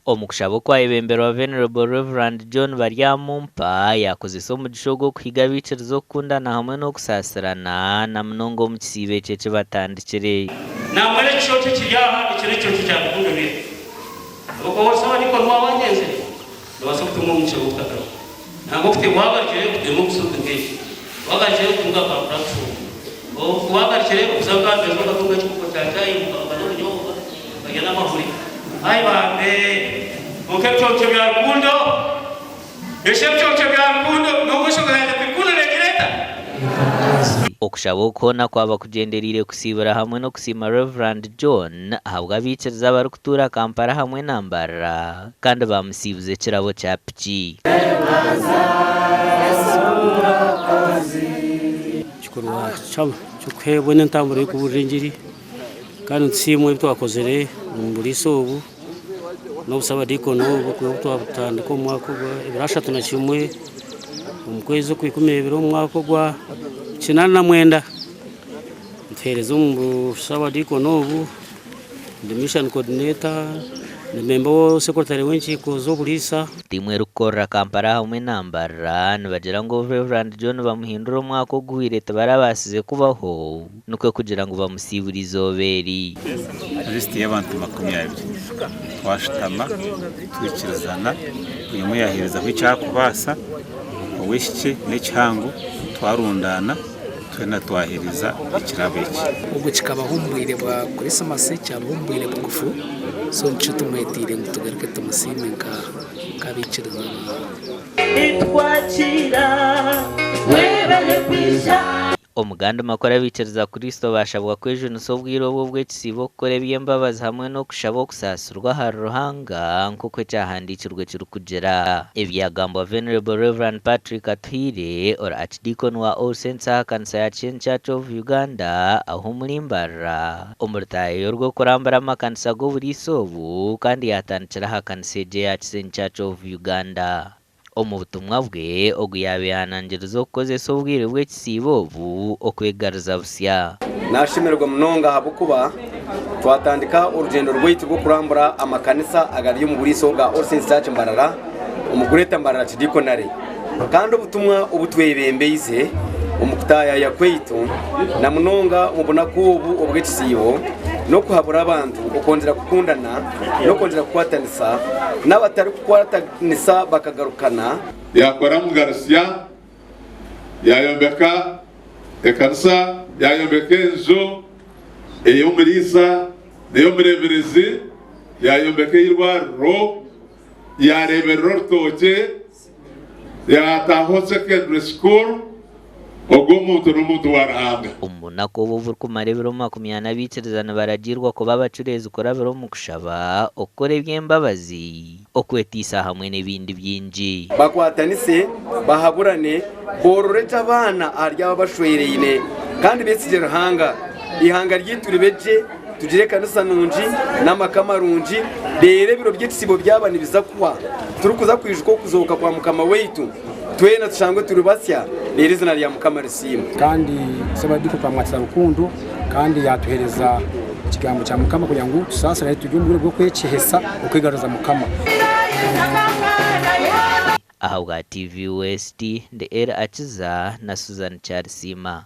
Omu kushaba okwayebemberwa Venerable Rev. John Baryamumpa, yaakozesa omugisha ogu okuhiga abaikiriza okukundana hamwe n'okusaasirana na munonga omu kisiibo eki eki batandikire. Nangwa n'ekishokye ekiri aha, ekyo n'ekishokye kya rukundo beitu. Ahabw'okuba waaba orikwo waaba wagyenzire, noobaasa kutunga omugisha gw'okutagaruka. Nangwa okute waagarukire kuteema omusozi nk'egi, waagarukire kutunga ka puratifomu, waagarukire kuza nka aha meeza okatunga ekikopo kya chai okanywa obunyobwa, okarya n'amahuri. Ai bambe! Kwonka ebiconco bya rukundo, eshi ebiconco bya rukundo, n'obu enshonga yangye ati rukundo neegira eta? Okushaba oku hoona kwaba kugyendereire kusiibura hamwe n'okusiima Rev. John ahabw'abaikiriza abarikutuura Kampala hamwe na Mbarara kandi baamusiibuza ekirabo kya piki. Ekikorwa ky'okuheebwa n'entambura y'okubuurira engiri kandi nitusiimwa ebi twakozire omu buriisa obu n'obusabadiikoni obu obu twabutandika omu mwaka ogwa ebiro 31 omu kwezi okw'ikumineebiri omu mwaka ogwa 89. Nituheereza omu busabadiikoni obu, ndi mission coordinator, ndi memba wa secretary w'enkiiko z'oburiisa. Tiimu erikukorera Kampala hamwe na Mbarara nibagira ngu obu Rev. John Bamuhindura omwaka oguhweire tibarabaasize kubaho nikwo kugira ngu bamusiibure eizooba eri. Lisiti y'abantu 20. Twashutama twikirizana, buri omwe yaaheerezaho eki arikubaasa, ow'ekikye n'ekihango twarundaana. Twena twaheereza ekirabo eki. Obwo kikabaho omu bwire bwa Kurisimasi, kyabaho omu bwire bugufu, so nikyo tumwetiire ngu tugaruke tumusiime nka nk'abaikiriza ba. Nitwakiira webale kwija. Omu gandi makuru abaikiriza Kristo baashabwa kwejunisa obwire obu obw'ekisiibo okukora eby'embabazi hamwe n'okushaba okusaasirwa ahari Ruhanga nk'oku ekyahandiikirwe kirikugira. Ebyagambwa Venerable Rev. Patrick Atuhaire ori Archdeacon wa All Saints aha kanisa ya Kishenyi Church of Uganda ah'omuri Mbarara omu rutaayayo rw'okurambura amakanisa g'oburiisa obu kandi yaatandikira aha kanisa egyo eya Kisenyi Church of Uganda. Omu butumwa bwe, ogu yaabehanangiriza okukozesa obwire bw'ekisiibo obu okwegaruza busya. Nashemererwa munonga ahabw'okuba twatandika orugyendo rwaitu rw'okurambura amakanisa agari omu buriisa oga All Saints Church Mbarara omu Greater Mbarara Archdeaconry. Kandi obutumwa obu twebembeize omu kutaayaaya kwaitu, na munonga omu bunaku obu obw'ekisiibo, n'okuhabura abantu okwongyera kukundana n'okwongyera kukwatanisa n'abatarikukwatanisa bakagarukana. Yaakora Mugarusya, yaayombeka ekanisa, yaayombeka enju ey'omuriisa n'ey'omureeberezi, yaayombeka eirwariro, yaareeberera orutookye. Yaataaho secondary school, ogwo omuntu n'omuntu wa Ruhanga. Omu bunaku obu oburikumara ebiro 40 abaikiriza nibaragiirwa kuba abacureezi kurabira omu kushaba, okukora eby'embabazi, okweteisa hamwe n'ebindi bingi. Bakwatanise, bahaburane, boorore gye abaana ahari abo abashweraine, kandi besigye Ruhanga. Eihanga ryaitu ribe gye, tugire ekanisa nungi n'amaka marungi, reero ebiro by'ekisiibo byaba nibiza kuhwa, turikuza kwijuka okuzooka kwa Mukama waitu, twena tushangwe turi basya, reero eizina rya Mukama risiimwe. Kandi Ssabadiiko twamwatira rukundo kandi yaatuheereza ekigambo kya Mukama kugira ngu tusaasirane turi omu bwire bw'okwekyehesa okwegaruza Mukama. Ahabwa TV West, ndi Elly Akiza na Susan Kyarisiima.